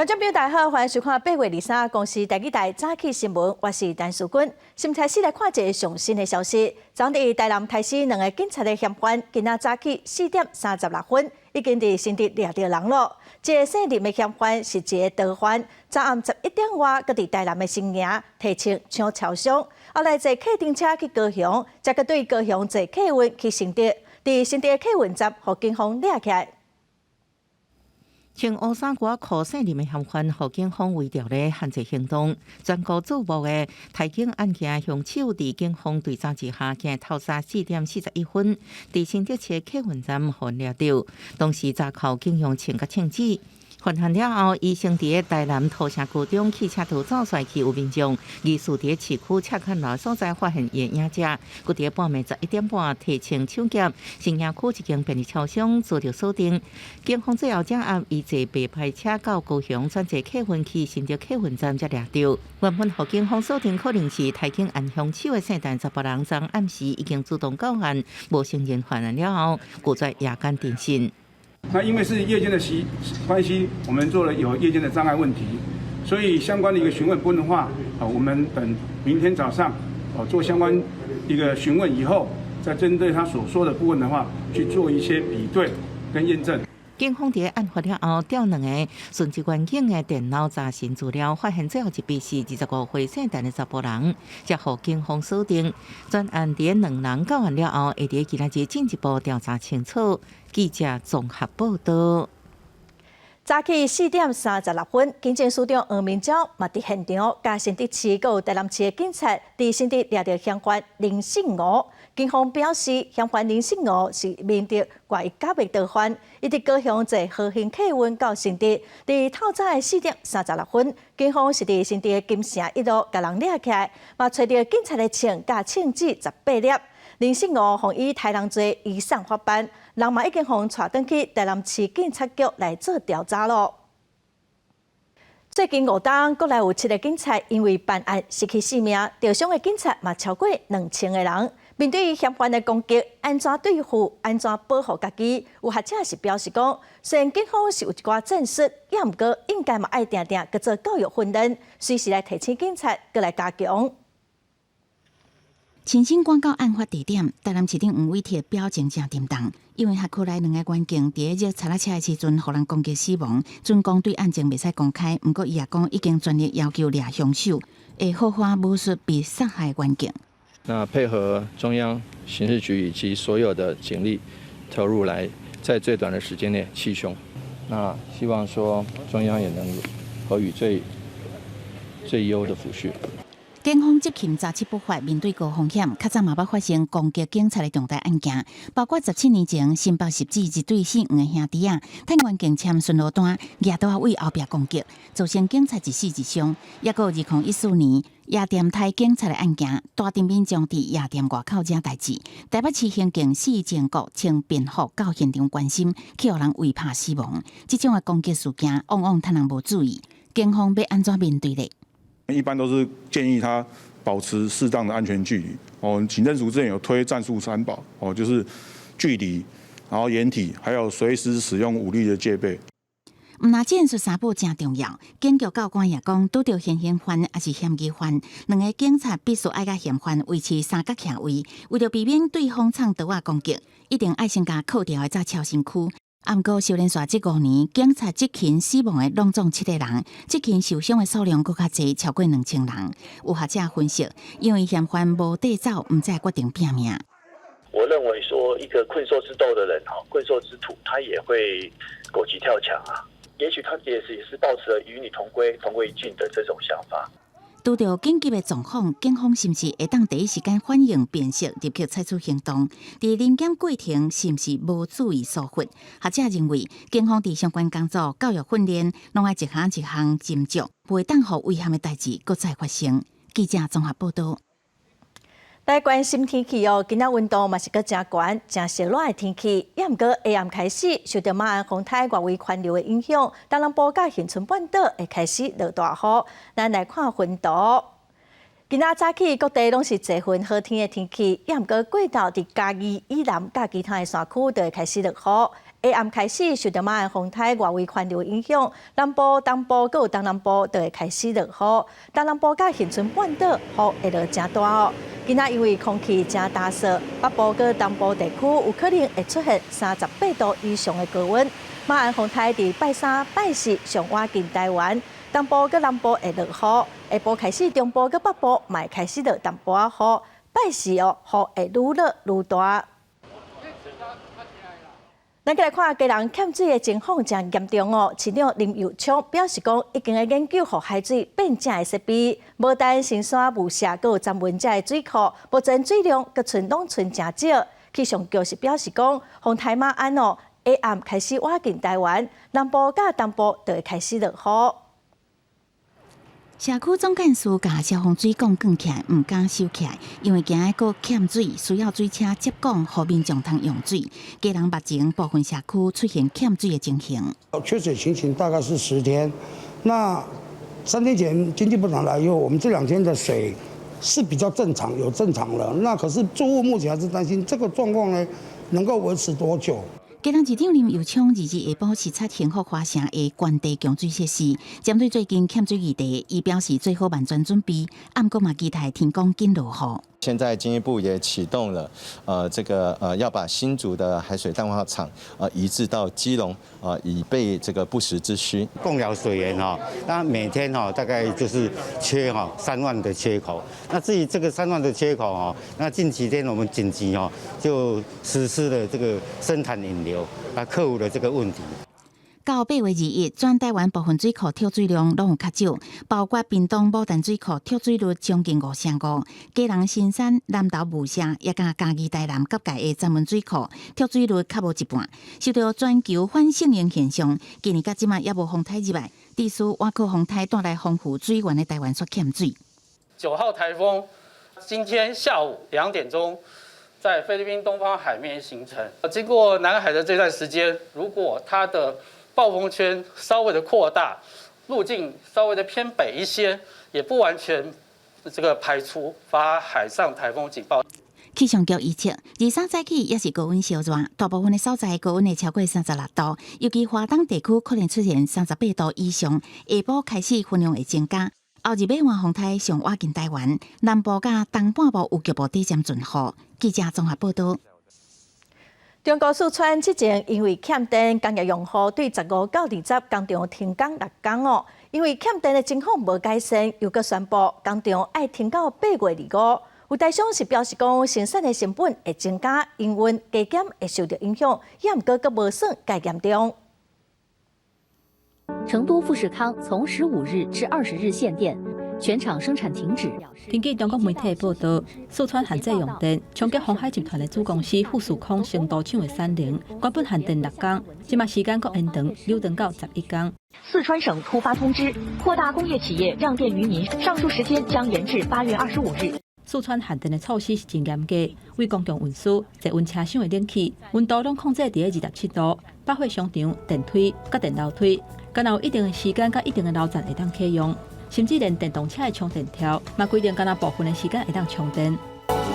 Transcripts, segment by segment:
觀眾朋友大家好，歡迎收看8月23公視台語台早起新聞，我是陳淑君。先開始來看一个上新的消息，昨佇台南刣死兩个警察的嫌犯，今仔早起4點36分已經佇新竹掠著人囉。一个姓林的嫌犯是一个逃犯，昨暗11點外，閣佇台南的新營提槍搶超商，後來坐客運車去高雄，再閣對高雄坐客運去新竹，佇新竹的客運站予警方掠起來。穿烏衫褲仔褲姓林的嫌犯，予警方圍著咧限制行動。全國矚目的刣警案件，兇手佇警方追查之下，今透早4點41分，佇新竹市客運站予掠著。當時查扣警用槍佮槍支。犯案了後，伊先佇台南土城高中汽車逃走跩去，有民眾疑似佇市區赤崁樓所在發現伊的影跡，閣佇半暝11點半提槍搶劫新營區一間便利超商，遭著鎖定。警方最後掌握伊坐白牌車到高雄轉坐客運去新竹客運站才掠著。原本予警方鎖定可能是刣警案兇手的姓陳查埔人，昨暗時已經主動到案，無承認犯案了後，拒絕夜間偵訊。那因為是夜間的關係，我們做了有夜間的障礙問題，所以相關的一個詢問部分的話，啊，我們等明天早上，哦，做相關一個詢問以後，再針對他所說的部分的話，去做一些比對跟驗證。警方佇案發了後，調兩个殉職員警的電腦查詢資料，發現最後一筆是25歲姓陳的查埔人，才予警方鎖定。專案佇兩人到案了後，會佇今仔日進一步調查清楚。記者綜合報道。早起4點36分，警政署長黃明昭嘛佇現場，佮新竹市閣有台南市的警察佇新竹掠著嫌犯林姓吳。警方表示，嫌犯林姓吳是明德外一甲的逃犯，伊佇高雄坐和興客運到新竹，佇透早的4點36分，警方是佇新竹的金城一路共人掠起來，嘛揣著警察的槍佮槍支18粒。林姓吳予以刣人罪移送法辦，人嘛已經予帶轉去台南市警察局來做調查囉。最近5冬，國內有七个警察因為辦案失去性命，受傷的警察嘛超過2000个人。面對嫌犯的攻擊，按怎對付？按怎保護家己？有學者是表示講，雖然警方是有一寡戰術，也毋過應該嘛愛定定閣做教育訓練，隨時來提醒警察閣來加強。親身趕到案發地點，台南市長黃偉哲表情誠沉重，因為轄區內兩个員警佇咧熱柴仔車的時陣，予人攻擊死亡。準講對案情袂使公開，毋過伊也講已經全力要求掠兇手，會好好描述被殺害員警。那配合中央刑事局以及所有的警力投入來，在最短的時間內緝兇。那希望說中央也能給予最最優的撫恤。警方執勤早七不發，面對高風險，較早嘛捌發生攻擊警察的重大案件，包括17年前新北十子一對姓黃的兄弟仔，趁員警簽巡邏單，舉刀仔對後壁攻擊，造成警察一死一傷。抑閣有2014年夜店刣警察的案件，大陣民眾佇夜店外口惹代誌，台北市刑警施正國穿便服到現場關心，去予人圍拍死亡。這種的攻擊事件往往趁人無注意，警方欲按怎面對咧？一般都是建議他保持適當的安全距離。哦，警政署之前有推戰術三寶，哦，就是距離，然後掩體，還有隨時使用武力的戒備。毋但戰術三寶誠重要，警局教官也講，拄著現行犯抑是嫌疑犯，兩个警察必須愛佮嫌犯維持三角徛位，為著避免對方藏刀仔攻擊，一定愛先共扣著的才撨身軀。毋過，相連紲這5年，警察執勤死亡的攏總七个人，執勤受傷的數量閣較濟，超過2000人。有學者分析，因為嫌犯無綴走，毋知決定拚命。我認為說，一個困獸之鬥的人，哈，困獸之徒，他也會狗急跳牆啊。也許他也是抱持了與你同歸於盡的這種想法。拄著緊急的狀況，警方是毋是會當第一時間反應辨識，立刻採取行動？佇臨檢過程是毋是無注意疏忽？學者認為，警方佇相關工作、教育訓練，攏愛一項一項斟酌，袂當予遺憾的代誌閣再發生。記者綜合報道。來關心天氣哦，今仔溫度嘛是閣誠懸，誠燒熱的天氣。也毋過下暗開始受著馬鞍風台外圍環流的影響，東南部佮恆春半島會開始落大雨。咱來看雲圖。今仔早起各地攏是濟雲好天的天氣，也毋過過晝佇嘉義以南佮其他的山區就會開始落雨。下暗開始受著馬鞍風台外圍環流影響，南部、東部閣有東南部就會開始落雨。東南部佮恆春半島雨會落誠大哦。今仔因為空氣誠焦燥，北部佮東部地區有可能會出現38度以上的高溫。馬鞍風台佇拜三、拜四上倚近台灣，東部佮南部會落雨，下晡開始中部佮北部嘛會開始落淡薄仔雨，拜四哦雨會愈落愈大。咱閣來看，基隆欠水的情況誠嚴重哦。市長林右昌表示講，已經咧研究予海水變正的設備，無但新山霧社閣有三文遮的水庫，目前水量閣賰攏賰誠少。氣象局是表示講，風台馬鞍哦，下暗開始倚近台灣，南部佮東部就會開始落雨。社區總幹事共消防水管關起來，毋敢收起來，因為驚閣欠水，需要水車接管，予民眾通用水。基隆目前部分社區出現欠水的情形。缺水情形大概是10天。那3天前經濟部長來以後，我們這2天的水是比較正常，有正常了。那可是住戶目前還是擔心這個狀況呢，能夠維持多久？基隆市長林右昌二日下晡視察幸福華城的官地供水設施，針對最近欠水議題，伊表示做好萬全準備，毋過嘛期待天公緊落雨。現在經濟部也啟動了，這個要把新竹的海水淡化廠移置到基隆，以備這個不時之需。貢寮水源哈，那每天哈大概就是缺哈三萬的缺口。那至於這個三萬的缺口哈，那近幾天我們緊急哈就實施了這個深潭引流，來克服了這個問題。到8月21，全台灣部分水庫蓄水量攏有較少，包括屏東牡丹水庫蓄水率將近5成5，基隆新山、南投霧社，也佮嘉義台南各界的三門水庫蓄水率較無一半。受到全球反聖嬰現象，今年到這馬猶無風台入來，致使倚靠風台帶來豐富水源的台灣煞欠水。9號颱風今天下午2點鐘在菲律賓東方海面形成，經過南海的這段時間，如果它的暴風圈稍微的擴大，路徑稍微的偏北一些，也不完全這個排除發海上颱風警報。氣象局預測，23早起猶是高溫燒熱，大部分的所在高溫會超過36度，尤其華東地區可能出現38度以上。下晡開始雲量會增加，後日馬鞍風台上倚近台灣，南部佮東半部有局部短暫陣雨。記者綜合報道。中國四川之前因為欠電，工業用戶對15到20工廠停工6工哦。因為欠電的情況無改善，又閣宣布工廠愛停到8月25。有台商是表示講，生產的成本會增加，營運加減會受著影響，也毋過閣無算蓋嚴重。成都富士康從15日至20日限電。全廠生產停止。根據中國媒體報道，四川限制用電，衝擊鴻海集團的子公司富士康成都廠的產能，原本限電6工，這馬時間閣延長，延長到11工。四川省突發通知，擴大工業企業讓電於民，上述時間將延至8月25日。四川限電的措施是真嚴格，為公共運輸、坐溫車廂的冷氣溫度攏控制佇27度，百貨商場、電梯、佮電樓梯，敢若有一定的時間佮一定的樓層會當啟用。甚至連電動車的充電條，嘛規定敢若部分的時間會當充電。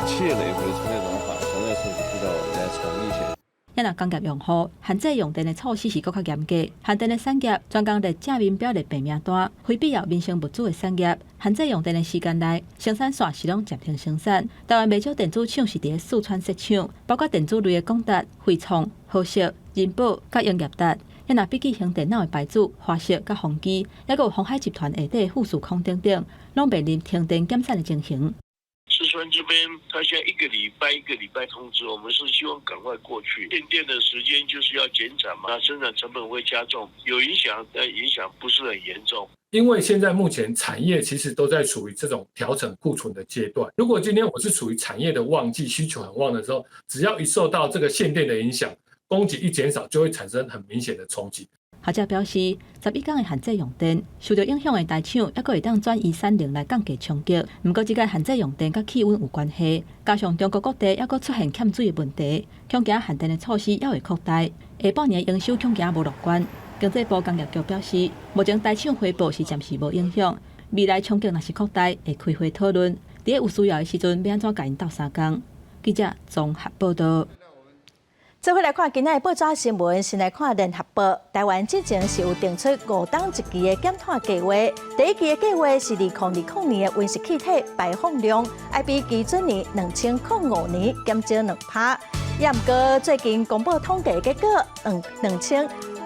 企業內部的充電樁的話，相對來說是比較難充一些。若若工業用戶限制用電的措施是閣較嚴格，限電的產業專工列正面表列白名單，非必要民生物資的產業，限制用電的時間內，生產線是攏暫停生產。台灣袂少電子廠是佇咧四川設廠，包括電子類的廣達、緯創、和碩、仁寶、佮英業達。若筆記型電腦的牌子華碩佮宏碁，猶閣有鴻海集團下底富士康等等，攏面臨停電減產的情形。四川這邊，他現在一個禮拜一個禮拜通知，我們是希望趕快過去。限電的時間就是要減產嘛，生產成本會加重，有影響，但影響不是很嚴重。因為現在目前產業其實都在處於這種調整庫存的階段。如果今天我是處於產業的旺季，需求很旺的時候，只要一受到這個限電的影響，供給一減少，就會產生很明顯的衝擊。學者表示，11工的限制用電，受著影響的台廠，猶閣會當轉移產能來降低衝擊。毋過，這個限制用電佮氣溫有關係，加上中國各地猶閣出現欠水的問題，恐驚限電的措施猶會擴大。下半年營收恐驚無樂觀。經濟部工業局表示，目前台廠回報是暫時無影響，未來衝擊若是擴大，會開會討論。佇咧有需要的時陣，欲按怎共𪜶鬥相共。記者綜合報道。做伙來看今仔的報紙新聞，先來看聯合報。台灣之前是有定出五冬一期的減碳計劃，第一期的計劃是2020年的溫室氣體排放量，愛比基準年2005年減少2%。也毋過最近公布統計結果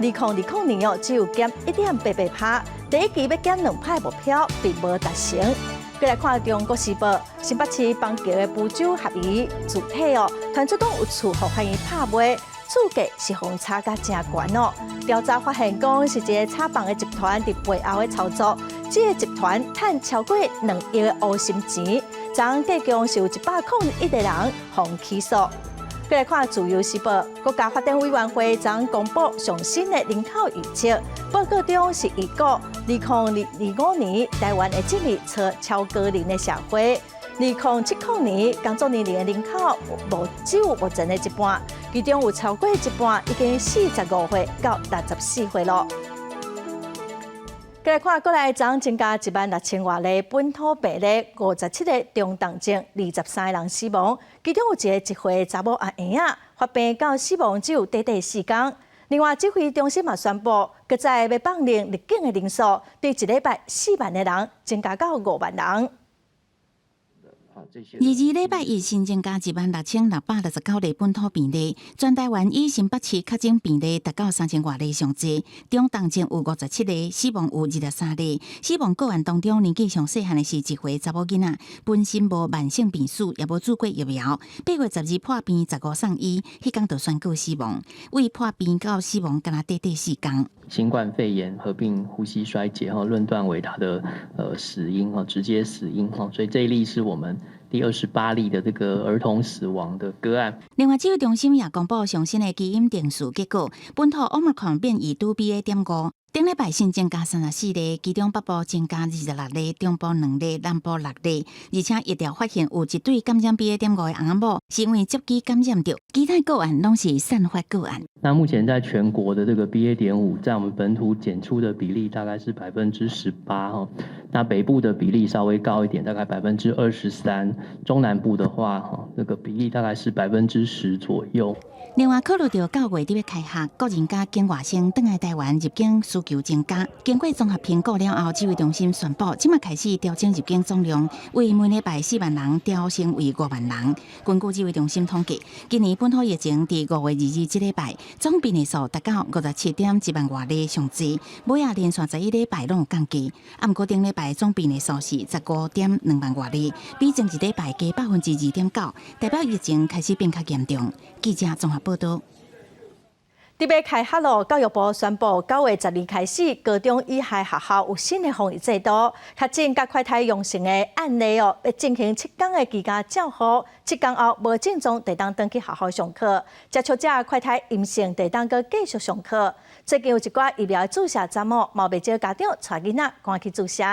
，2020年哦，只有減1.88%，第一期欲減兩趴的目標並無達成。閣來看《中國時報》，新北市板橋的浮洲合宜住宅哦，傳出講有厝予法院拍賣，厝價是予人炒甲誠懸哦。調查發現講是一個炒房的集團佇背後的操作，這個集團趁超過2億的烏心錢，昨昏共是有101個人予起訴。閣來看《自由時報》，國家發展委員會昨昏公布上新的人口預測報告中，是預估2025年台灣會進入超高齡的社會。2070年工作年齡的人口無只有目前的一半，其中有超過一半已經45歲到64歲囉。閣來看，國內昨昏增加1萬6千外例本土病例，57個中重症，23個人死亡，其中有一個1歲查某阿嬰仔發病到死亡只有短短4工。另外，指揮中心嘛宣布，閣再欲放令入境的人數，對一禮拜4萬個人增加到5萬人。22禮拜一新增加16,669例本土病例，全台灣以新北市確診病例達到3000外例上濟，中重症有57例，死亡有23例。死亡個案當中，年紀上細漢的是1歲查某囡仔，本身無慢性病史，也無注過疫苗。8月12破病，15送醫，彼工就宣告死亡。為破病到死亡，敢若短短4工。新冠肺炎合併呼吸衰竭，哈，論斷為他的死因，哈，直接死因，哈，所以這一例是我們第28例的這個兒童死亡的個案。另外，指揮中心也公布上新的基因定序結果，本土 Omicron 變異株 BA 點五，頂禮拜新增加34例，其中北部增加26例，中部兩例，南部六例，而且疫調發現有一對感染 BA 點五的翁仔某，是因為接機感染著，其他個案攏是散發個案。那目前在全國的這個 BA 點五，在我們本土檢出的比例大概是18%哈。那北部的比例稍微高一點，大概23%。中南部的話，哈，那個比例大概是10%左右。另外，考慮到9月底欲開學，國人佮境外生轉來台灣入境需求增加，經過綜合評估了後，指揮中心宣布，這馬開始調整入境總量，為每禮拜4萬人調升為5萬人。根據指揮中心統計，今年本土疫情佇5月22這禮拜總病例數達到57.1萬外例上濟，尾仔連續11禮拜攏有降低。啊，毋過頂禮拜總病例數是15.2萬外例，比前一禮拜加2.9%，代表疫情開始變較嚴重。記者綜合報道。欲開學囉，教育部宣布，9月12開始，高中以下學校有新的防疫制度，確診佮快篩陽性的案例哦，欲進行7工的居家照護，7工後無症狀，就會當轉去學校上課；接觸者快篩陰性，就會當閣繼續上課。最近有一寡疫苗注射站哦，嘛袂少家長帶囡仔趕去注射。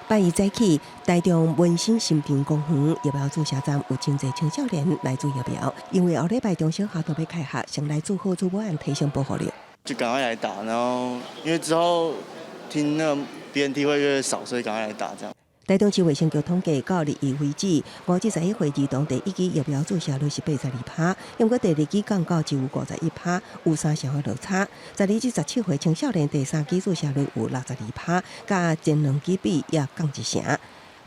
拜一早起，台中文心新田公園疫苗注射站有真濟青少年來注疫苗，因為後禮拜中小學都欲開學，先來做好做保安，提升保護力。就趕快來打，然後因為之後聽那個 BNT 會越來越少，所以趕快來打這樣。台中市衛生局統計，到22為止，5至11歲兒童第一劑疫苗注射率是82%，毋過第二劑降到只有51%，有三成的落差。12至17歲青少年第三劑注射率有62%，佮前兩劑比也降一成。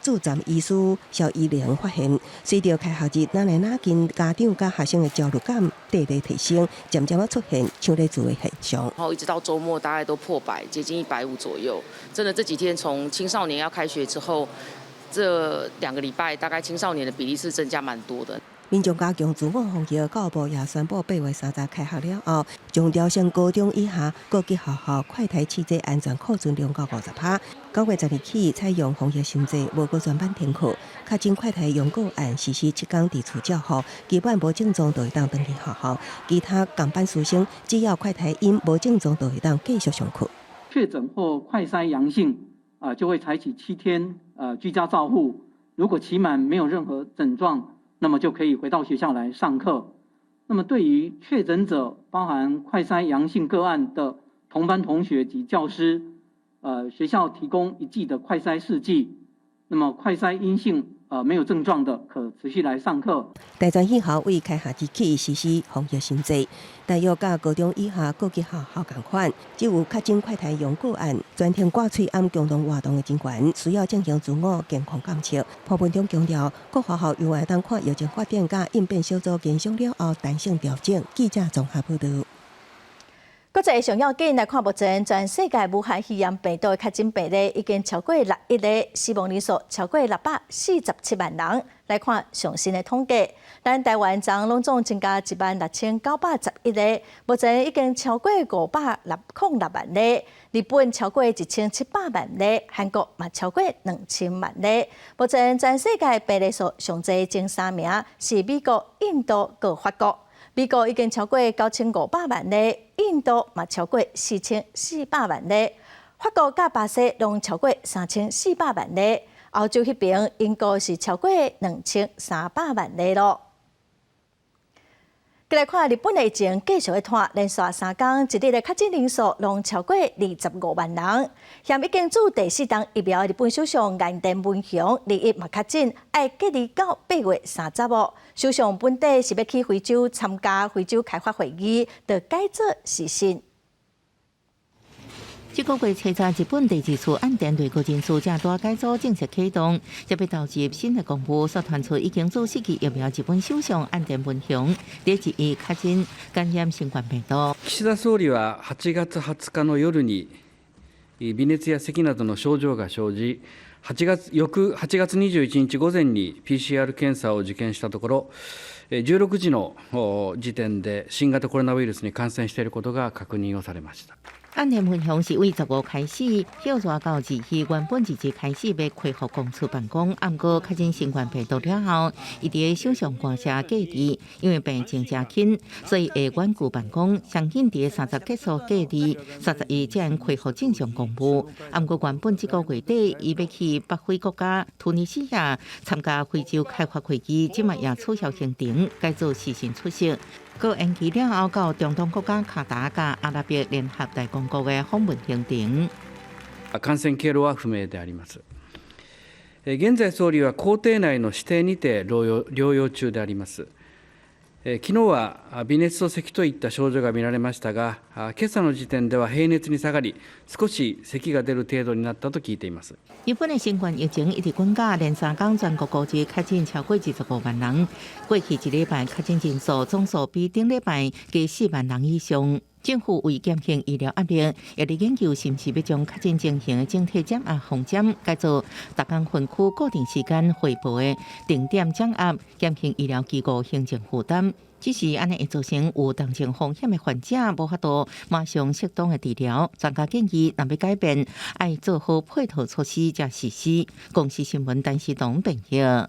駐站醫師蕭醫玲發現，隨著開學日，愈來愈近，家長佮學生的焦慮感綴咧提升，漸漸仔出現搶咧注的現象。然後一直到週末，大概都破百，接近150左右。真的這幾天，從青少年要開學之後，這2個禮拜大概青少年的比例是增加蠻多的。民眾加強自我防疫，教育部也宣布8月30開學了後，將調升高中以下各級學校快篩試劑安全庫存量到50%。9月12起採用防疫新制，無閣全班停課，確診快篩陽個案實施7工佇厝照護，基本無症狀就會當轉去學校。其他仝班師生只要快篩陰無症狀，就會當繼續上課。確診或快篩陽性，啊，就會採取7天居家照護。如果期滿沒有任何症狀，那麼就可以回到學校來上課。那麼對於確診者，包含快篩陽性個案的同班同學及教師，學校提供一劑的快篩試劑。那麼快篩陰性沒有症狀的，可持續來上課。大專院校為開學日起實施防疫新制，大學佮高中以下各級學校仝款，只有確診快篩陽個案，全程掛喙罨共同活動的人員需要進行自我健康監測。潘文忠強調，各學校猶會當看疫情發展佮應變小組研商了後彈性調整。記者綜合報導。國際上要緊來看，目前全世界武漢肺炎病毒的確診病例已經超過6億例，死亡人數超過647萬人。來看上新的統計，咱台灣昨攏總增加16,911例，目前已經超過506萬例。日本超過1700萬例，韓國嘛超過2000萬例。目前全世界病例數上濟前三名是美國、印度佮法國。美國已經超過9500萬例，印度嘛超過4400萬例，法國佮巴西攏超過3400萬例，歐洲彼爿英國是超過2300萬例囉。過來看日本的疫情繼續咧拖，連續3工一日的確診人數攏超過25萬人。現已經注第四針疫苗的日本首相岸田文雄，21嘛確診，愛隔離到8月30號。首相本底是欲去非洲參加非洲開發會議，就改做視訊。這個月初十日本第二次岸田內閣人事才拄改組正式啟動，這欲投入新的公務，煞傳出已經注四劑疫苗日本首相岸田文雄，禮拜一確診感染新冠病毒。岸田総理は8月20日の夜に微熱や咳などの症状が生じ、8月翌8月21日午前に PCR 検査を受検したところ、16時の時点で新型コロナウイルスに感染していることが確認をされました。岸田文雄是為15開始，歇熱到二日，原本日日開始欲恢復公署辦公，毋過確診新冠病毒了後，伊佇首相官舍隔離，因為病情誠輕，所以會遠距辦公。上緊佇30結束隔離，31才會恢復正常公務。毋過原本這個月底，伊欲去北非國家突尼西亞參加非洲開發會議，這馬也取消行程，改做視訊出席。閣延期了後，到中東國家卡達佮阿拉伯聯合大公國的訪問行程。感染経路は不明であります。現在総理は公邸内の私邸にて療養中であります。昨日は微熱と咳といった症状が見られましたが、今朝の時点では平熱に下がり、少し咳が出る程度になったと聞いています。日本的新冠疫情一直滾加，連3工全國估計確診超過25萬人。過去一禮拜確診人數總數比頂禮拜加4萬人以上。政府為減輕醫療壓力，也佇研究是毋是欲將確診情形的整體減壓風險，改做逐工分區固定時間匯報的定點掌壓，減輕醫療機構行政負擔。只是按呢會造成有重症風險的患者無法度馬上適當的治療。專家建議，若欲改變，愛做好配套措施才實施。公視新聞陳世東編譯。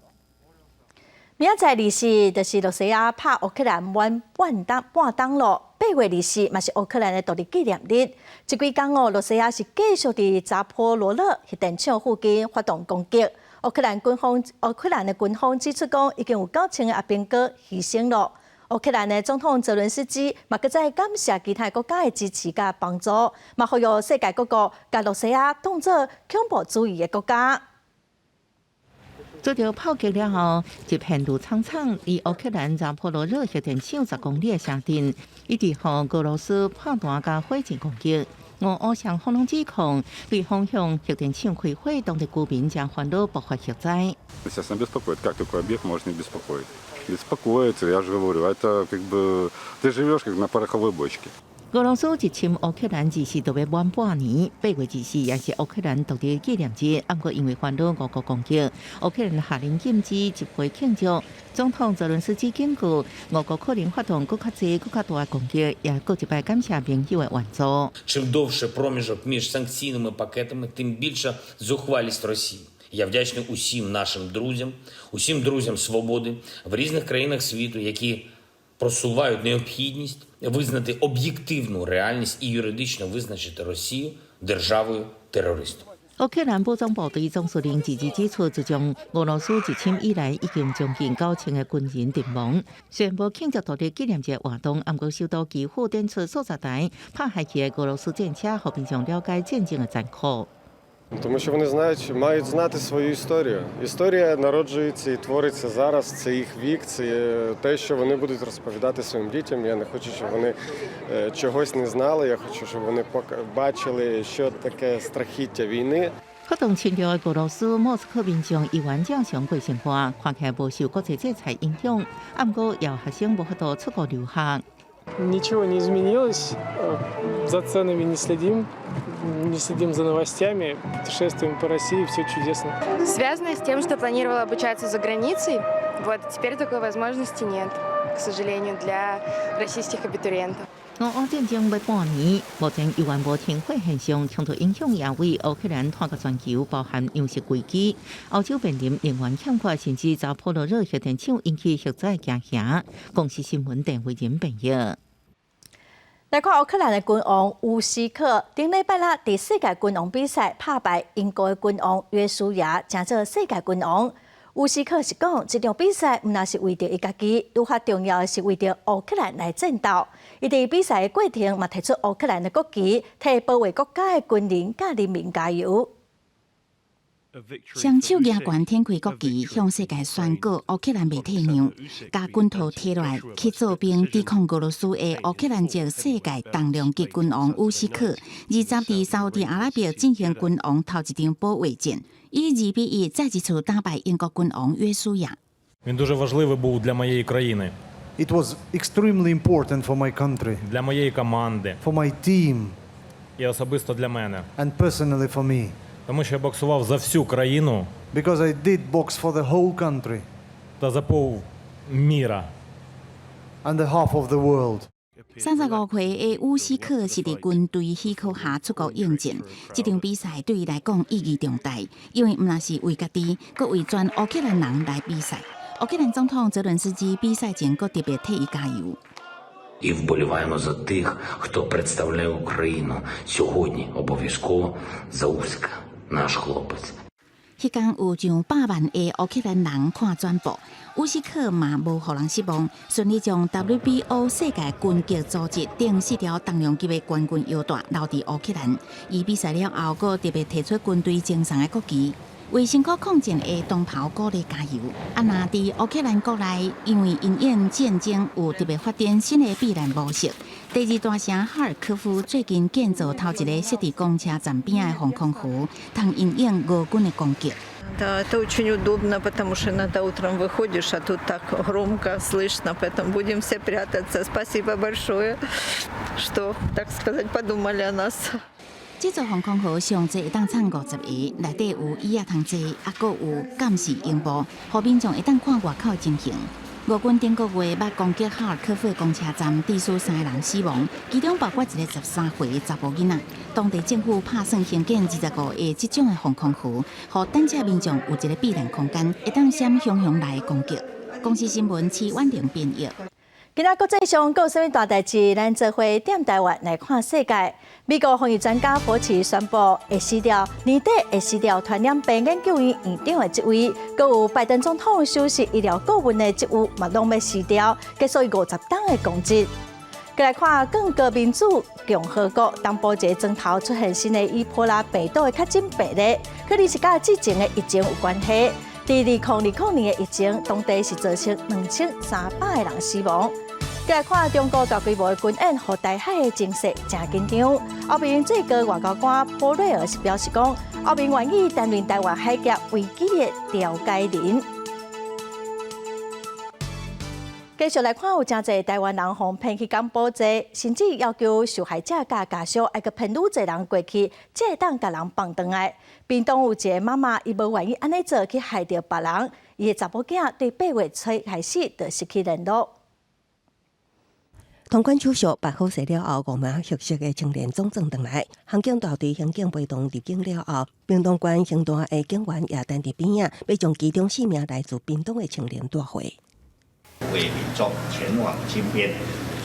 明仔載24，就是羅西亞拍烏克蘭滿半冬半冬囉。8月24嘛是烏克蘭的獨立紀念日。這幾工哦，羅西亞是繼續佇扎波羅熱核電廠附近發動攻擊。烏克蘭的軍方指出講，已經有9000個阿兵哥犧牲囉。烏克蘭的總統澤倫斯基嘛，閣再感謝其他國家的支持佮幫助，嘛呼籲世界各國共羅西亞當做恐怖主義的國家。遭著炮擊了後，一片怒沖沖，佇烏克蘭扎波羅熱核電廠10公里的城鎮，一直予俄羅斯炮彈佮火箭攻擊。俄烏雙方攏指控對方向核電廠開火，當地居民誠煩惱爆發核災。 Естественно, беспокоит. Как такой объект может не беспокоить? Беспокоит, я же говорю, это как бы ты живешь как на пороховой бочке. 俄羅斯入侵烏克蘭24就欲滿半年，8月24也是烏克蘭獨立紀念日。毋過因為煩惱俄國攻擊，烏克蘭下令禁止集會慶祝。總統澤倫斯基警告，俄國可能發動閣較濟、閣較大的攻擊，也閣一擺感謝盟友的援助。 Чим довше проміжок між санкційними пакетами, тим більша зухвалість Росії. Я вдячний усім нашим друзям, усім друзям свободи в різних країнах світу, які просувають необхідність визнати об'єктивну реальність і юридично визначити Росію державою терористом. 烏克蘭武裝部隊總司令22指出，自從俄羅斯入侵以來，已經將近9000個軍人陣亡。雖然無慶祝獨立紀念日活動，毋過首都基輔展出數十台拍下去的俄羅斯戰車，予民眾了解戰爭的殘酷。Тому що вони знають, мають знати свою історію. Історія народжується і твориться зараз. Це їх вік, це те, що вони будуть розповідати своїм дітям. Я не хочу, щоб вони чогось не знали. Я хочу, щоб вони бачили, що таке страхіття війни. 發動侵略的俄羅斯莫斯科民眾依然正常過生活，看起來無受國際制裁影響。啊，毋過也有學生無法度出國留學。 Ничего не изменилось, за ценами не следим, не следим за новостями, путешествуем по России, все чудесно. Связано с тем, что планировала обучаться за границей, вот теперь такой возможности нет, к сожалению, для российских абитуриентов. 俄烏戰爭欲半年，目前猶原無停火現象，衝突影響也為烏克蘭拖到全球，包含糧食危機。歐洲面臨能源欠缺，甚至扎波羅熱核電廠引起核災驚嚇。公視新聞鄧慧仁編譯。來看烏克蘭的拳王烏斯克，頂禮拜六佇世界拳王比賽拍敗英國的拳王約書亞，成做世界拳王。烏斯克是講，這場比賽毋但是為著伊家己，愈較重要的是為著烏克蘭來戰鬥。伊佇比賽的過程嘛，提出烏克蘭的國旗，替保衛國家的軍人佮人民加油。雙手舉懸展開國旗，向世界宣告烏克蘭袂退讓，共拳頭提落來去做兵抵抗俄羅斯的烏克蘭籍世界重量級拳王烏斯克，二十佇沙烏地阿拉伯進行拳王頭一場保衛戰，以2比1再一次打敗英國拳王約書亞。 Він дуже важливий був для моєї країни. It was extremely important for my country. Для моєї команди. For my team. І особисто для мене. And personally for me. Тому що я боксував за всю країну. Because I did box for the whole country. Та за пол мира. And the half of the world. 35歲的烏斯克是佇軍隊許可下出國應戰，這場比賽對伊來講意義重大，因為毋但是為家己，閣為全烏克蘭人來比賽。烏克蘭總統澤倫斯基比賽前閣特別替伊加油。 І вболіваємо за тих, хто представляє Україну сьогодні. Обов'язково за Усика, наш хлопець. 彼工有上百萬个烏克蘭人看轉播，烏斯克嘛無予人失望，順利將 WBO 世界拳擊組織頂四條重量級的冠軍腰帶留佇烏克蘭。伊比賽了後，閣特別提出軍隊贈送的國旗，為辛苦抗戰的同袍鼓勵加油。啊，若佇烏克蘭國內，因為因應戰爭有特別發展新的避難模式。第二大城哈爾科夫最近建造頭一個設佇公車站邊的防空壕，通因應俄軍的攻擊。 Да, это очень удобно, потому что иногда утром выходишь, а тут так громко слышно, поэтому будем все прятаться. Спасибо большое, что, так сказать, подумали о нас. 這座防空壕上濟會當藏50个，內底有椅仔通坐，抑閣有監視螢幕，予民眾會當看外口的情形。俄軍頂個月捌攻擊哈爾科夫的公車站，致使三个人死亡，其中包括一个13歲的查埔囡仔。當地政府拍算興建25個這種的防空壕，予等遮民眾有一個避難空間，會當閃熊熊來的攻擊。公視新聞徐婉玲編譯。今仔國際上閣有啥物大代誌？咱做伙踮台灣來看世界。美國防疫專家佛奇宣布會辭掉年底會辭掉傳染病研究院院長的職位，閣有拜登總統首席醫療顧問的職務嘛攏欲辭掉，結束伊50冬的公職。閣來看剛果民主共和國東部一个莊頭出現新的伊波拉病毒的確診病例，可能是佮之前的疫情有關係。佇2020年的疫情，當地是造成2300个人死亡。閣來看中國大規模的軍演，予台海的情勢誠緊張。歐盟最高外交官波瑞爾是表示講，歐盟願意擔任台灣海峽危機的調解人。繼續來看，有誠濟台灣人予騙去柬埔寨，甚至要求受害者佮家屬愛閣騙愈濟人過去，才會當共人放轉來。屏東有一个媽媽，伊無願意按呢做，去害著別人。伊的查某囝對8月初開始就失去聯絡。通關手續辦好勢了後，五名獲釋的青年總轉轉來。刑警大隊刑警陪同入境了後，屏東縣刑大的警員也等佇邊仔，欲將其中四名來自屏東的青年帶回。為民眾前往金邊，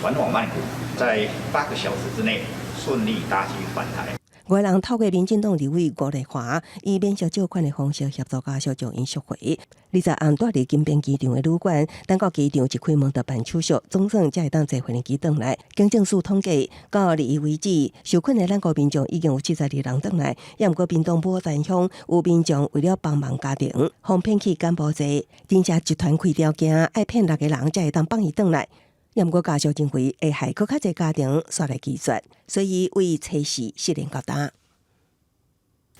轉往曼谷，在8個小時之內順利搭機返台。五个人透過民進黨立委吳麗華，以免息借款的方式協助家屬將𪜶贖回。20號蹛佇金邊機場的旅館，等到機場一開門就辦手續，總算才會當坐飛機轉來。警政署統計，到21為止，受困的咱國民眾已經有72人轉來，也毋過屏東牡丹鄉有民眾為了幫忙家庭，予騙去柬埔寨，真正集團開條件，愛騙六個人才會當放伊轉來。也毋過家屬認為會害閣較濟家庭煞來拒絕，所以為測試失聯到今。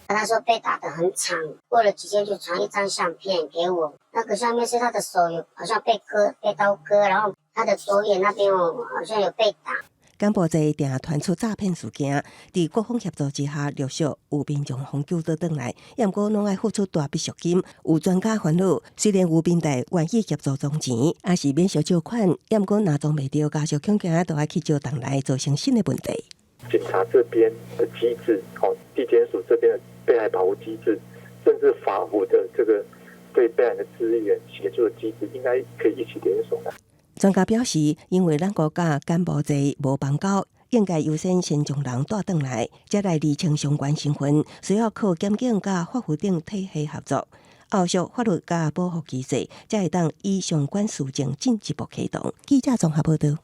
他說被打得很慘，過了幾天就傳一張相片給我，那個相片是他的手有好像被割，被刀割，然後他的左眼那邊哦好像有被打。柬埔寨定傳出詐騙事件，佇各方協助之下，陸續有民眾予救倒轉來，也毋過攏愛付出大筆贖金。有專家煩惱，雖然有民代願意協助裝錢，抑是免息借款，也毋過若裝袂著，家屬恐驚都愛去招轉來，造成新的問題。警察這邊的機制，哦，地檢署這邊的被害保護機制，甚至法務的這個對被害人的資源協助的機制，應該可以一起聯手的。專家表示，因為咱國家柬埔寨無邦交，應該優先先將人帶轉來，再來釐清相關身份，需要靠檢警佮法扶等體系合作，後續法律佮保護機制，才會當依相關事情進一步啟動。記者綜合報道。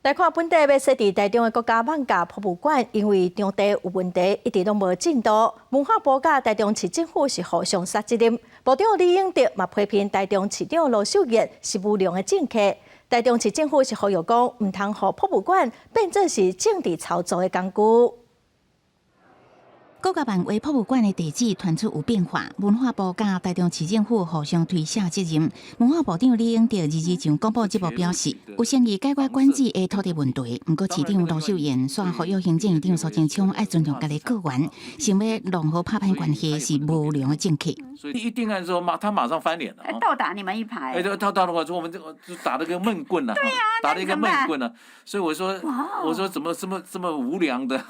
來看本地欲設佇台中的國家艋舺博物館，因為場地有問題，一直攏無進度。文化部佮台中市政府是互相推責任。部長李永得嘛批評台中市長盧秀燕是無良的政客。台中市政府是呼籲講，毋通予博物館變做是政治操作的工具。國家萬畫博物館的地址傳出有變化，文化部佮台中市政府互相推卸責任。文化部長李永得2日上廣播節目表示，有誠意解決館址的土地問題，毋過市長盧秀燕煞呼籲行政院長蘇貞昌愛尊重家己閣員，想欲弄好拍歹關係是無良的政客。所以一定案之後，馬他馬上翻臉了，倒打你們一排。哎，倒打的話，說我們這個就打了個悶棍了，對呀，打了一個悶棍了。所以我說，我說怎麼這麼這麼無良的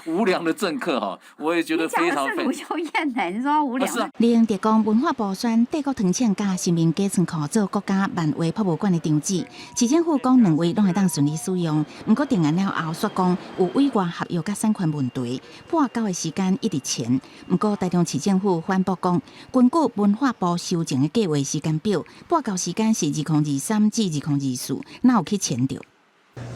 無良的政客哈，我也覺得非常。你講的是盧秀燕呢？你說無良？李永得講，文化部選帝國糖廠佮新民雞倉庫做國家萬畫博物館的場址，市政府講兩位攏會當順利使用。毋過定案了後，煞講有委外合約佮產權問題，撥交的時間一直延。毋過台中市政府反駁講，根據文化部修正的計劃時間表，撥交時間是2023至2024，哪有去延著？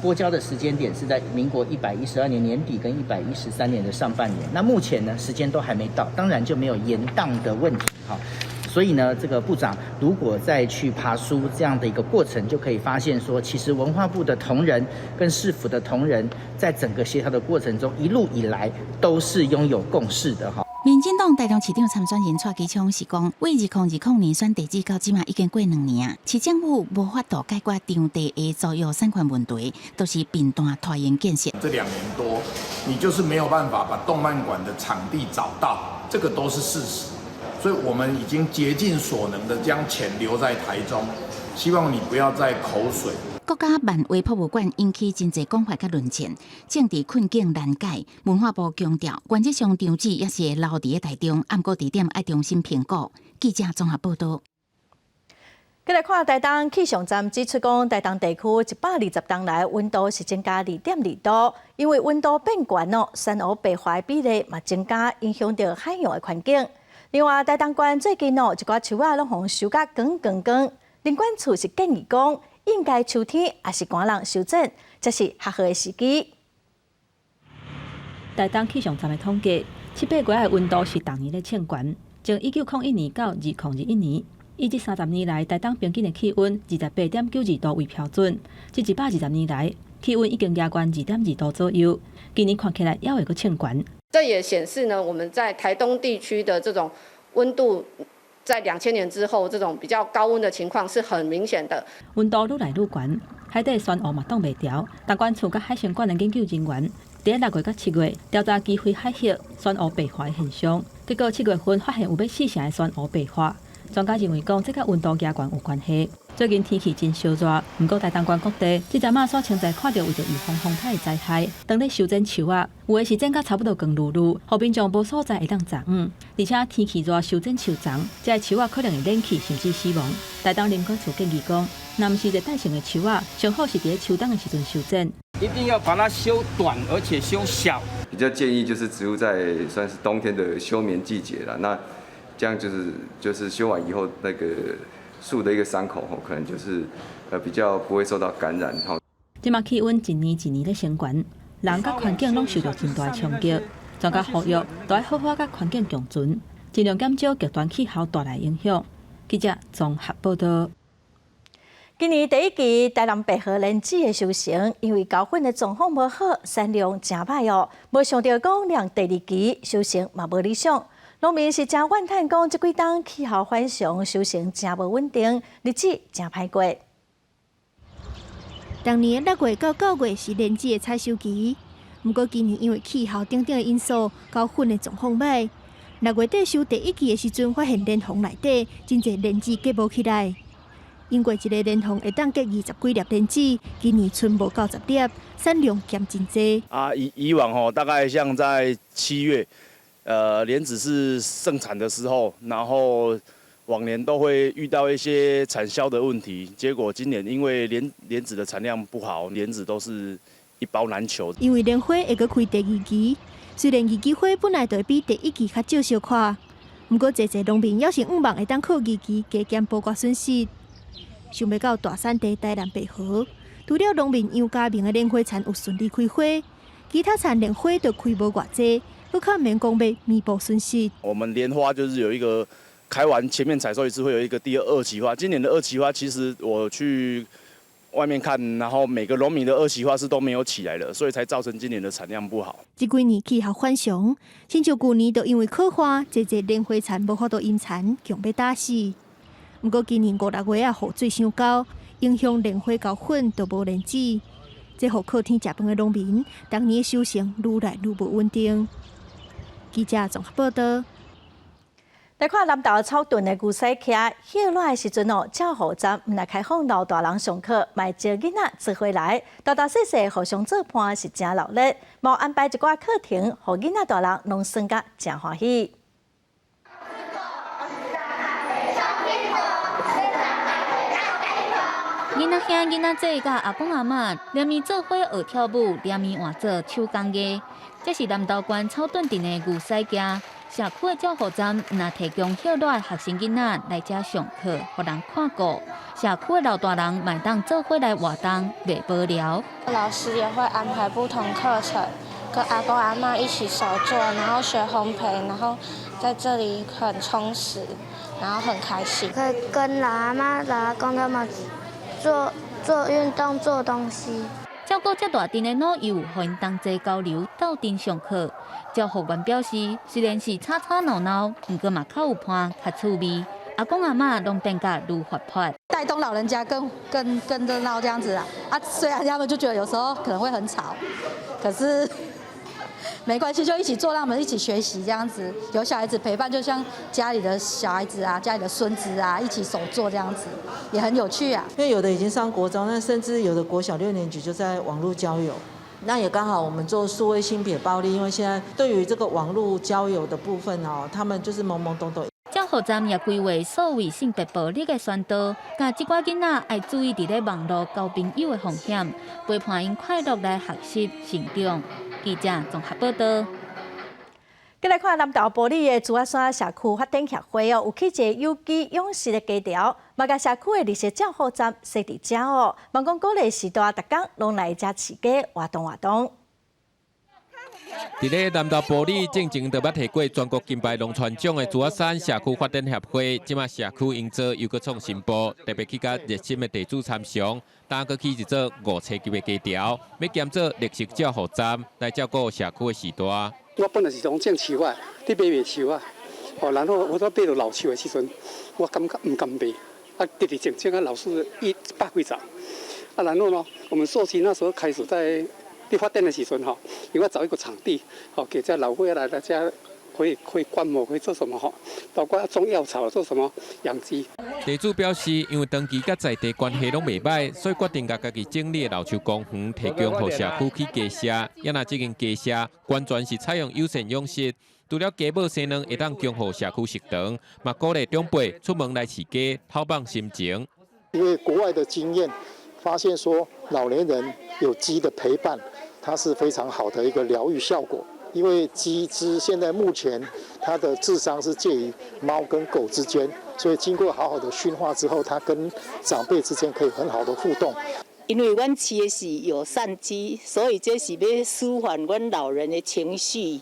撥交的時間點是在民國112年年底跟113年的上半年。那目前呢，時間都還沒到，當然就沒有延宕的問題哈。所以呢，這個部長如果再去爬梳這樣的一個過程，就可以發現說，其實文化部的同仁跟市府的同仁，在整個協調的過程中，一路以來都是擁有共識的哈。民進黨台中市長參選人蔡其昌是講，為2020年選地址到這馬已經過2年啊，市政府無法度解決場地的租約產權問題，都是貧惰拖延建設。這2年多，你就是沒有辦法把動漫館的場地找到，這個都是事實。所以我們已經竭盡所能的將錢留在台中，希望你不要再口水。國家萬畫博物館引起真濟講法佮論戰，政治困境難解。文化部強調，原則上場址猶是會留佇台中，毋過地點愛重新評估。記者綜合報道。繼來看台東氣象站指出，講台東地區120冬來溫度是增加2.2度，因為溫度變懸哦，珊瑚白化的比例嘛增加，影響著海洋的環境。另外，台東縣最近哦，一寡樹仔攏予修甲光光光，林管處是建議講，應該秋天抑是寒冷修剪，才是較好的時機。台東氣象站的統計，七八月的溫度是逐年咧衝懸，從1901年到2021年，以這30年來，台東平均的氣溫28.92度為標準。這120年來，氣溫已經加懸2.2度左右。今年看起來猶會閣衝懸。這也顯示呢，我們在台東地區的這種溫度，在2000年之後，這種比較高溫的情況是很明顯的。溫度愈來愈懸，海底珊瑚嘛擋袂牢。林管處佮海生館的研究人員，佇6月佮7月調查基翬海域珊瑚白化的現象，結果7月份發現有欲四成的珊瑚白化。專家認為講，這佮溫度加懸有關係。最近天氣真燒熱，毋過台東縣各地這陣仔煞穿在看著為著預防風颱的災害，當咧修剪樹仔，有的是剪甲差不多光漉漉，予民眾無所在會當遮掩。而且天氣熱，修剪樹叢，這个樹仔可能會冷去，甚至死亡。台東林管處建議講，若毋是熱帶性的樹仔，上好是佇咧秋冬的時陣修剪。一定要把它修短，而且修小。比較建議就是植物在算是冬天的休眠季節啦，那這樣就是修完以後，那個樹的一個傷口吼，可能就是比較不會受到感染吼。這馬氣溫一年一年咧升懸，人佮環境攏受著真大衝擊。專家呼籲，都愛好好佮環境共存，盡量減少極端氣候帶來影響。記者綜合報道。今年第一季台南白河蓮子的收成，因為授粉的狀況無好，產量誠䆀哦。無想著講，連第二季收成嘛無理想。農民是誠怨嘆講，這幾冬氣候反常，收成誠無穩定，日子誠歹過。逐年6月到9月是蓮子的採收期，毋過今年因為氣候等等的因素，授粉的狀況䆀。6月底收第一季的時陣，發現蓮蓬內底真濟蓮子結無起來。經過一个蓮蓬會當結20幾粒蓮子，今年賰無夠10粒，產量減真濟。啊，以往吼，大概像在7月，蓮子是盛產的時候，然後往年都會遇到一些產銷的問題。結果今年因為蓮子的產量不好，蓮子都是一包難求。因為蓮花會閣開第二期，雖然二期花本來就會比第一期較少小可，毋過濟濟農民猶是向望會當靠二期加減補寡損失。想袂到大產地台南白河，除了農民楊家明的蓮花田有順利開花，其他田連花都開無偌濟，閣較免講欲彌補損失。我們蓮花就是有一個開完前面採收一次，會有一個第二期花。今年的二期花，其實我去外面看，然後每個農民的二期花是都沒有起來的，所以才造成今年的產量不好。這幾年氣候反常，親像舊年就因為洘旱，濟濟蓮花田無法度淹田，強欲打死。毋過今年5、6月啊，雨水傷厚，影響蓮花授粉就無蓮子，這予靠天食飯的農民，逐年收成愈來愈無穩定。記者綜合報道。來看南投草屯的牛屎徛，歇熱的時陣哦，照護站毋但開放老大人上課，嘛會招囡仔做伙來，大大細細互相做伴是誠熱鬧，嘛有安排一寡課程，予囡仔大人攏耍甲誠歡喜。囡仔兄、囡仔姊佮阿公阿嬤連綿做伙學跳舞，連綿換做手工藝。這是南投縣草屯鎮的牛屎徛社區的照護站，毋但提供歇熱的學生囡仔來遮上課，予人看顧。社區的老大人嘛會當做伙來活動，袂無聊。老師也會安排不同課程，跟阿公阿嬤一起手作，然後學烘焙，然後在這裡很充實，然後很開心。可以跟老阿嬤、老阿公他們做做運動、做東西。照顧這大陣的老幼，予𪜶同齊交流、鬥陣上課。照護員表示，雖然是吵吵鬧鬧，毋過嘛較有伴、較趣味。阿公阿嬤攏變甲愈活潑，帶動老人家更熱鬧這樣子啊！啊，雖然他們就覺得有時候可能會很吵，可是沒關係，就一起做，讓我們一起學習這樣子。有小孩子陪伴，就像家裡的小孩子啊、家裡的孫子啊，一起手作這樣子，也很有趣啊。因為有的已經上國中，那甚至有的國小六年級就在網絡交友。那也剛好我們做數位性別暴力，因為現在對於這個網絡交友的部分哦，他們就是懵懵懂懂。照護站也規劃數位性別暴力的宣導，教這寡囡仔愛注意佇咧網路交朋友的風險，陪伴𪜶快樂來學習成長。記者綜合報道。再來看南投埔里的珠仔山社區發展協會哦，有起一个有機養殖的雞寮，嘛共社區的綠色照護站設佇遮哦，望講鼓勵序大逐工攏來遮飼雞活動活動。佇咧南投埔里，進前就捌提過全國金牌農傳獎的珠仔山社區發展協會，這馬社區營造又閣創新步，特別去佮熱心的地主參詳，擔閣起一座5尺級的雞寮，欲兼做綠色照護站來照顧社區的序大。我本來是講種樹仔，咧賣賣樹仔，哦，然後我說買著老樹的時陣，我感覺毋甘賣，啊，直直種種啊，老樹100幾十，啊，然後呢，我們社區那時候開始在咧發展的時陣吼，因為找一個場地，吼，給這老歲仔來來遮可以觀摩，可以做什麼吼，包括種藥草，做什麼養雞。地主表示，因為長期佮在地關係攏袂䆀，所以決定共家己整理的老樹公園提供予社區起雞舍。也若這間雞舍完全是採用友善養殖，除了雞母生卵會當供予社區食堂，嘛鼓勵長輩出門來飼雞，透放心情。因為國外的經驗發現說，老年人有雞的陪伴，它是非常好的一個療癒效果。因為雞隻現在目前它的智商是介於貓跟狗之間，所以經過好好的馴化之後，它跟長輩之間可以很好的互動。因為阮飼的是友善雞，所以這是欲舒緩阮老人的情緒，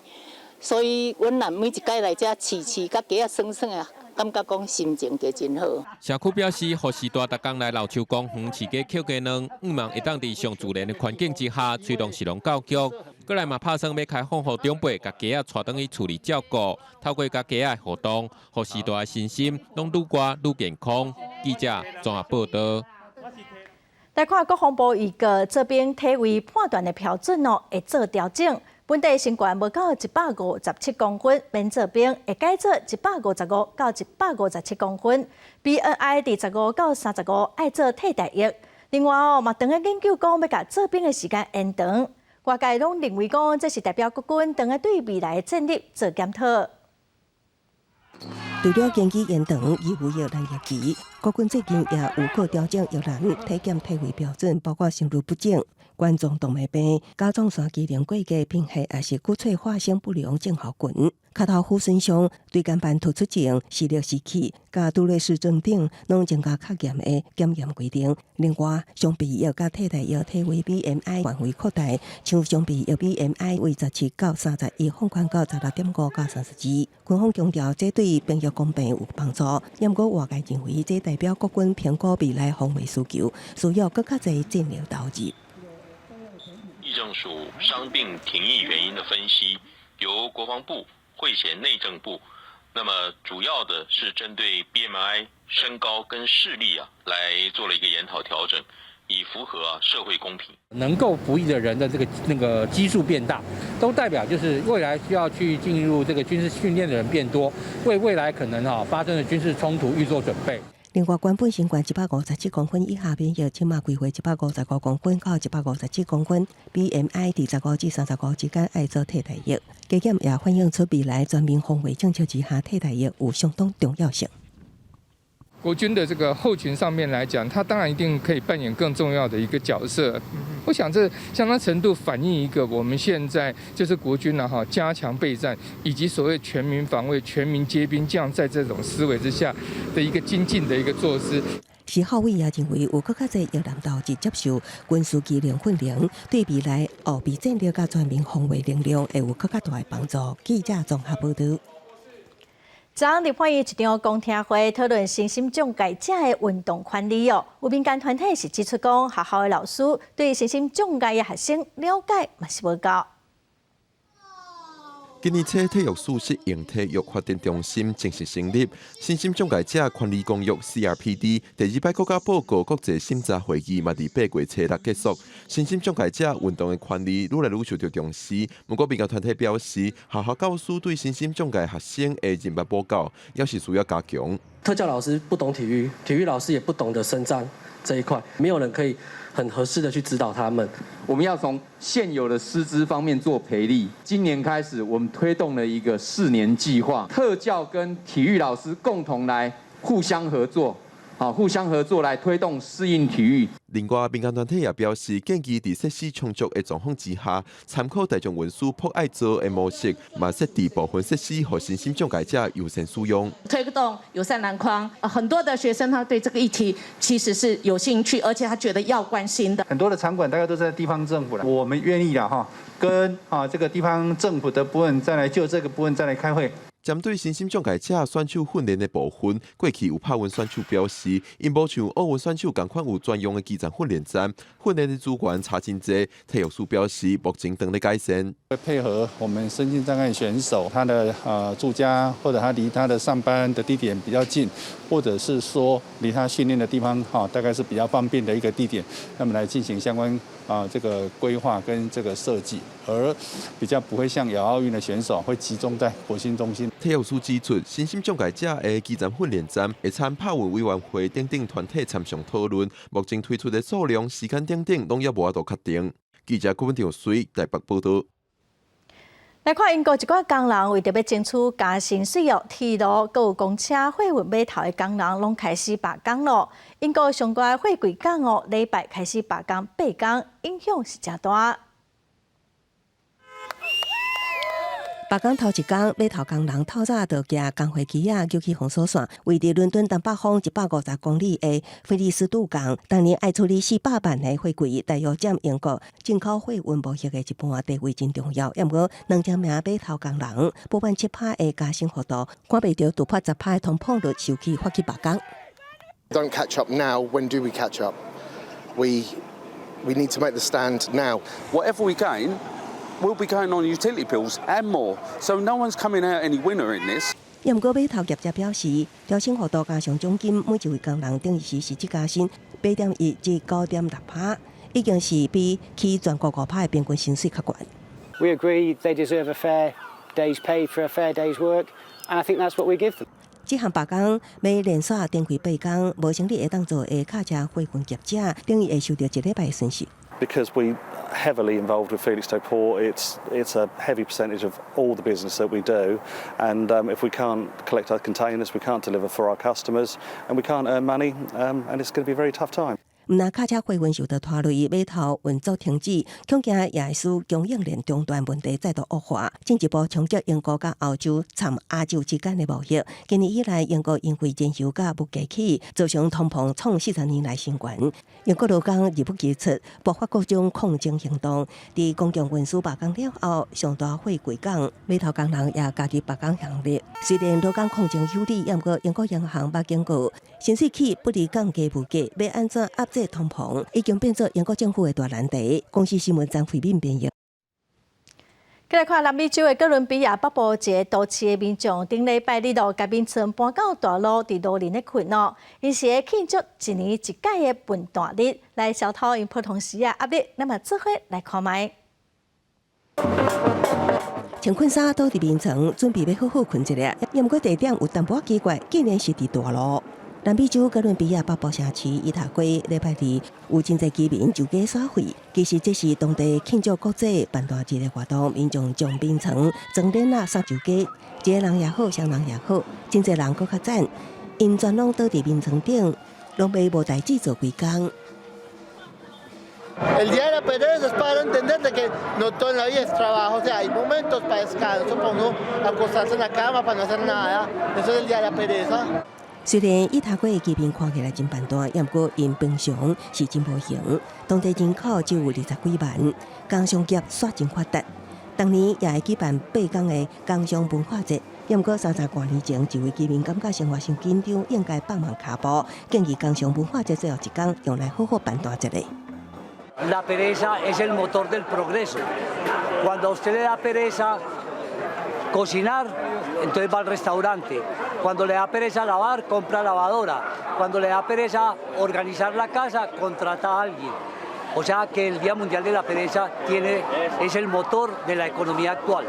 所以阮若每一擺來遮飼飼，佮雞仔耍耍啊，感覺講心情就真好。社區表示，予序大逐工來老樹公園飼雞抾雞卵，向望會當佇上自然的環境之下，推動食農教育。閣來嘛拍算欲開放予長輩共雞仔帶轉去厝裡照顧，透過佮雞仔互動，予序大的身心攏愈活愈健康。記者綜合報導。來看國防部預告，這邊體位判斷的標準哦，會做調整。本地身懸無到157公分，免做兵，會改做155到157公分。BMI 佇15到35，愛做替代役。另外哦，嘛當咧研究講欲共做兵的時間延長。外界攏認為講，這是代表國軍當咧對未來的戰力做檢討。除了經濟延長義務役難役期，國軍最近也有閣調整役男體檢體位標準，包括心律不整、冠狀動脈病、甲狀腺機能過低、貧血，抑是骨脆化性不良症候群、跤頭骨損傷、椎間盤突出症、視力失去、佮杜瑞氏症等，攏增加較嚴的檢驗規定。另外，常備役佮替代役體位 BMI 範圍擴大，像常備役 BMI 為17到31，放寬到16.5到32。軍方強調，這對兵役公平有幫助。毋過外界認為，這代表國軍評估未來防衛需求，需要閣較濟戰力投入。役政署傷病停役原因的分析，由國防部會銜內政部。那麼主要的是針對 BMI 身高跟視力啊，來做了一個研討調整，以符合社會公平。能夠服役的人的這個那個基數變大，都代表就是未來需要去進入這個軍事訓練的人變多，為未來可能啊發生的軍事衝突預做準備。另外，原本身懸157公分以下免役，這馬規劃155到157公分，BMI 佇15至35之間愛做替代役。加檢也反映出未來全民防衛政策之下，替代役有相當重要性。國軍的這個後勤上面來講，他當然一定可以扮演更重要的一個角色。我想這相當程度反映一個我們現在就是國軍呢哈加強備戰，以及所謂全民防衛、全民皆兵這樣在這種思維之下的一個精進的一個措施。時孝偉也認為，有閣較濟役男投入接受軍事技能訓練，對未來後備戰力佮全民防衛能力會有閣較大的幫助。記者綜合報導。昨昏立法院一場公聽會討論身心障礙者的運動權利哦，有民間團體是指出講，學校的老師對身心障礙的學生了解嘛是無夠。今年初，體育署適應體育發展中心正式成立，身心障礙者權利公約 CRPD 第二擺國家報告國際審查會議嘛，佇8月初六結束。身心障礙者運動的權利愈來愈受到重視。毋過民間團體表示，學校教師對身心障礙學生的認捌無夠，猶是需要加強。特教老師不懂體育，體育老師也不懂得身障這一塊，沒有人可以很合適的去指導他們。我們要從現有的師資方面做培力。今年開始，我們推動了一個4年計劃，特教跟體育老師共同來互相合作，好，互相合作來推動適應體育。另外，民間團體也表示，建議佇設施充足的狀況之下，參考大眾運輸朴愛座的模式，嘛設置部分設施，予身心障礙者優先使用。推動友善籃筐，很多的學生他對這個議題其實是有興趣，而且他覺得要關心的。很多的場館大概都在地方政府啦，我們願意啦哈，跟啊這個地方政府的部分再來就這個部分再來開會。針對身心障礙者選手訓練的部分，過去有帕運選手表示，𪜶無像奧運選手仝款有專用的肌層訓練站，訓練的資源差真濟。體育署表示，目前正咧改善，會配合我們身心障礙選手，他的住家或者他離他的上班的地點比較近，或者是說離他訓練的地方哈，大概是比較方便的一個地點，那麼來進行相關啊這個規劃跟這個設計，而比較不會像亞奧運的選手會集中在國訓中心。體育署指出，身心障礙者的肌層訓練站會參帕運委員會等等團體參詳討論，目前推出的數量、時間等等，攏猶無法度確定。記者郭文長水台北報導。來看英國一寡工人為著欲爭取加薪水哦，鐵路、閣有公車、貨運碼頭的工人攏開始罷工囉。英國上懸的貨櫃港哦，禮拜開始罷工八工，影響是誠大。罷工頭一工，碼頭工人透早就舉工會旗仔，舉起封鎖線，位佇倫敦東北方150公里的菲利斯杜港，逐年愛處理400萬个貨櫃，大約佔英國進口貨運貿易的一半，地位真重要。毋過2000名碼頭工人，補辦7趴的加薪幅度，看袂著突破10趴的通膨率，受氣發起罷工。 Don't catch up now. When do we catch up? We need to make the stand now. Whatever we gain will be going on utility bills and more. So no one's coming out any winner in this. 毋過碼頭業者表示，調薪幅度加上獎金，每一位工人等於是實質加薪8.1至9.6趴，已經是比起全國5趴的平均薪水較懸。 We agree they deserve a fair day's pay for a fair day's work, and I think that's what we give them. 這項罷工欲連續展開8工，無生理會當做的卡車貨運業者，等於會受著一禮拜的損失。 Because we heavily involved with Felixstowe Port, it's a heavy percentage of all the business that we do, and if we can't collect our containers, we can't deliver for our customers, and we can't earn money, and it's going to be a very tough time. 毋但卡車貨運受到拖累，碼頭運作停止，恐驚也會使供應鏈中斷問題再度惡化，進一步衝擊英國佮歐洲摻亞洲之間的貿易。今年以來，英國因為燃油佮物價起，造成通膨創40年來新懸。英國勞工日不提出爆發各種抗爭行動，佇公共運輸罷工了後，上大貨櫃港碼頭工人也加入罷工行列。雖然勞工抗爭有理，毋過英國央行捌警告，薪水起不離降低物價，欲按怎壓制通膨，已經變做英國政府的大難題。公視新聞張惠敏編譯。繼來看南美洲的哥倫比亞北部一个都市的民眾，頂禮拜日就共眠床搬到大路，佇路面咧睏哦。𪜶是咧慶祝一年一屆的笨蛋日，來小偷𪜶普通時仔壓力，咱嘛做伙來看覓。穿睏衫倒佇眠床，準備欲好好睏一下。毋過地點有淡薄仔奇怪，竟然是佇大路。南美洲哥倫比亞北部城市伊塔圭禮拜二有真濟居民就街耍廢。其實這是當地慶祝國際笨蛋日的活動，民眾將眠床、床墊仔掃就街，一个人也好，雙人也好，真濟人閣較讚。𪜶全攏倒佇眠床頂，攏欲無代誌做規工。 El día de la pereza es para entender de que no todo en la vida es trabajo, o sea, hay momentos para descanso, para uno acostarse en la cama, para no hacer nada. Eso es el día de la pereza. 雖然伊塔圭的居民看起來真笨蛋，毋過𪜶平常是真無閒。當地人口只有20幾萬，工商業煞真發達。逐年也會舉辦8工的工商文化節。毋過30外年前，一位居民感覺生活傷緊張，應該放慢跤步，建議工商文化節最後一工用來好好笨蛋一下。 La pereza es el motor del progreso. Cuando a usted le da pereza cocinar, entonces va al restaurante. Cuando le da pereza lavar, compra lavadora. Cuando le da pereza organizar la casa, contrata a alguien. O sea que el Día Mundial de la Pereza es el motor de la economía actual.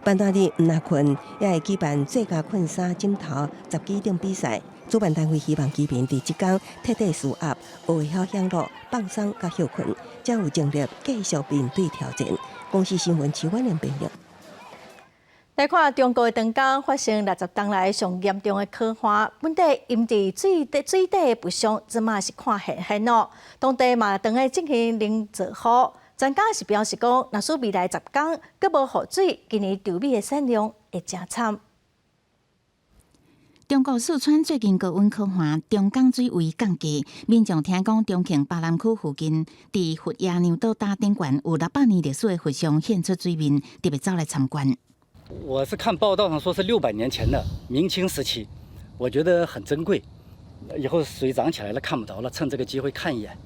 笨蛋日毋但睏，也會舉辦最佳睏衫枕頭十幾種比賽。主辦單位希望居民佇這工徹底舒壓，學會曉享樂、放鬆佮歇睏，才有精力繼續面對挑戰。公視新聞徐婉玲編譯。來看中國的長江發生60冬來上嚴重的乾旱，本地淹佇水底的佛像，這馬是看現現哦。當地嘛當咧進行冷造雨，專家是表示講，若使未來10工閣無雨水，今年稻米的產量會誠慘。中國四川最近高溫乾旱，長江水位降低，民眾聽講重慶巴南區附近，佇佛爺娘島島頂懸有600年歷史的佛像現出水面，特別走來參觀。我是看報道上說是600年前的明清時期，我覺得很珍貴。以後水漲起來了看不到了，趁這個機會看一眼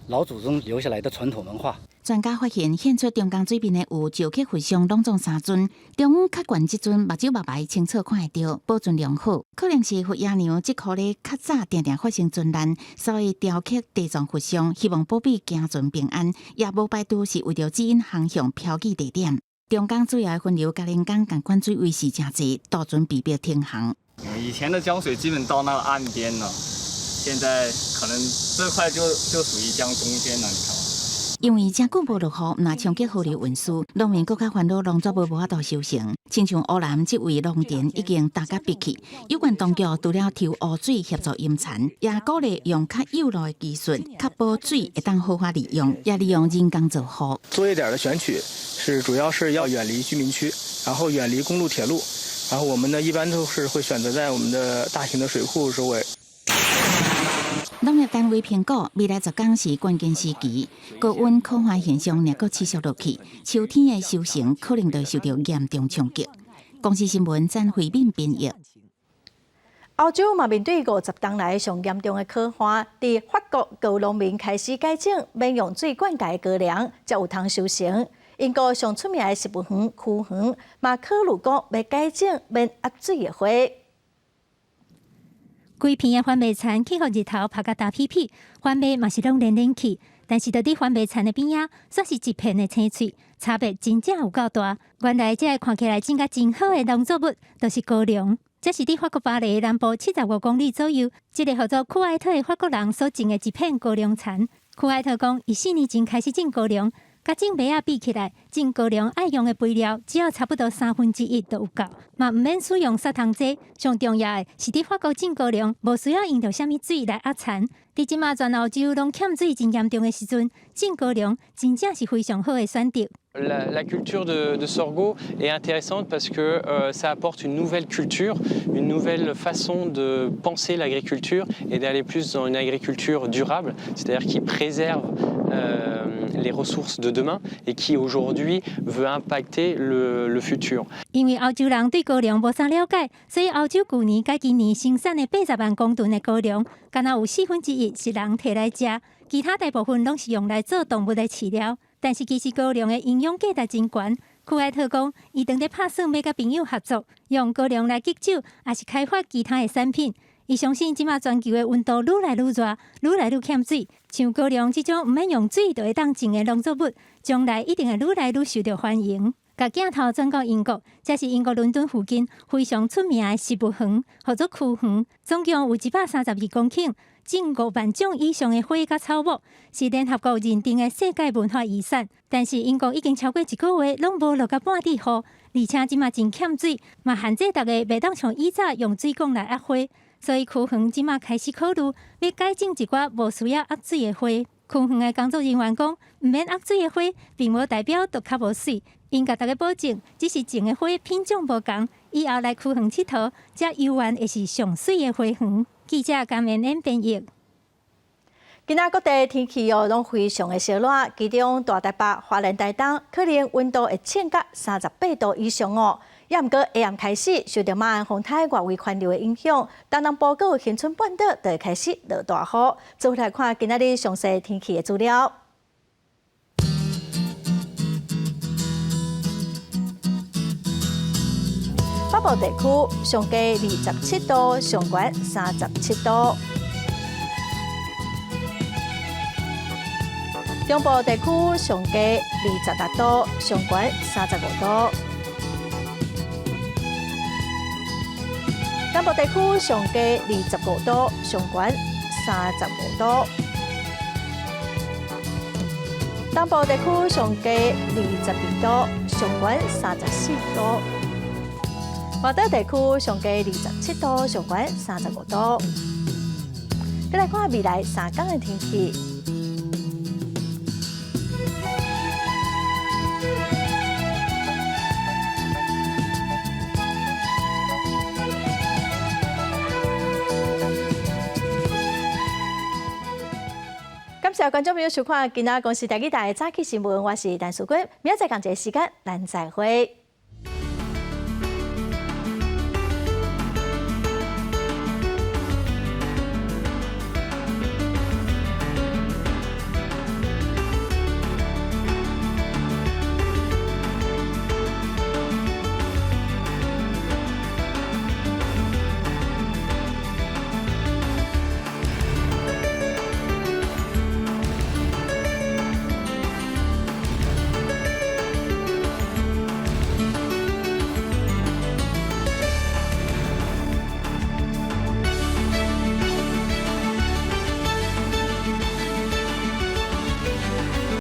老祖宗留下來的傳統文化。專家發現現出長江水面的有石刻佛像，攏總三尊，中央較懸這尊目睭白白清楚看會著，保存良好。可能是佛爺娘這箍咧較早定定發生船難，所以雕刻地藏佛像，希望保庇行船平安，也無排除是為著指引航向、標記地點。長江主要的分流嘉陵江仝款水位是誠濟，渡船被迫停航。以前的江水基本到那個岸邊了，現在可能這塊就屬於江中間了，你看。因為誠久無落雨，若衝擊河流運輸，農民閣較煩惱農作物無法度收成。親像烏南這位農田已經焦甲煏去。有關當局除了抽污水協助淹田，也鼓勵用較幼路的技術，確保水會當好好利用，也利用人工造雨。作業點的選取是主要是要遠離居民區，然後遠離公路鐵路，然後我們呢一般都是會選擇在我們的大型的水庫周圍。農業單位評估，未來10天是關鍵時期，高溫苦旱現象若閣持續落去，秋天的收成可能會受到嚴重衝擊。公視新聞詹慧敏編譯。歐洲嘛面對50冬來上嚴重的乾旱，佇法國高農民開始改種免用水灌溉的高粱，才有通收成。英國上出名的植物園區園嘛考慮講欲改種免壓水的花。規片的番麥田去予日頭曬甲焦皮皮，番麥嘛是攏連連去。但是，佇佇番麥田的邊仔，煞是一片的青翠，差別真正有夠大。原來，這个看起來種甲真好的農作物，就是高粱。這是佇法國巴黎南部75公里左右，這个號做庫埃特的法國人所種的一片高粱田。庫埃特講，伊4年前開始種高粱，佮種麥仔比起來，種高粱愛用的肥料只要差不多1/3就有夠，嘛毋免使用殺蟲劑。上重要的是，佇法國種高粱，無需要用著啥物水來壓田。佇這馬全歐洲攏欠水真嚴重的時陣，種高粱真正是非常好的選擇。 La culture de sorgho est intéressante parce que ça apporte une nouvelle culture, une nouvelle façon de penser l'agriculture et d'aller plus dans une agriculture durable, c'est-à-dire qui préserve les ressources de demain et qui aujourd'hui veut impacter le futur. 因為歐洲人對高粱無啥了解，所以歐洲舊年佮今年生產的80萬公噸的高粱，干焦有1/4是人提來食，其他大部分攏是用來做動物的飼料。但是其實高粱的營養價值真懸。庫埃特講，伊當咧拍算欲佮朋友合作，用高粱來製酒，抑是開發其他的產品。伊相信這馬全球的溫度愈來愈熱，愈來愈欠水，像高粱這種毋免用水就會當種的農作物，將來一定會愈來愈受著歡迎。共鏡頭轉到英國，這是英國倫敦附近非常出名的植物園，號做區園，總共有132公頃，種5萬種以上的花佮草木，是聯合國認定的世界文化遺產。但是英國已經超過一個月攏無落甲半滴雨，而且這馬真欠水，嘛限制逐家袂當像以早用水管來壓花，所以區園這馬開始考慮欲改種一寡無需要壓水的花。區園的工作人員講，毋免壓水的花，並無代表就較無媠。𪜶共大家保證，只是種的花品種無仝，以後來區園𨑨迌，才猶原會是上媠的花園。記者江綿綿編譯。今仔各地天氣哦，攏非常的燒熱，其中大台北、花蓮、台東可能溫度會衝到38度以上哦。也毋過下暗開始受著馬鞍風台外圍環流的影響，東南部閣有恆春半島就會開始落大雨。做伙來看今仔日詳細天氣的資料。北部地區上低27度，上懸37度。中部地區上低26度，上懸35度。南部地區上低25度，上懸35度。東部地區上低22度，上懸34度。外島地區上低27度，上懸35度。再來看未來3天的天氣。感謝觀眾朋友收看今仔公視台語台的早起新聞，我是陳淑君，明仔載仝一个時間，咱再會。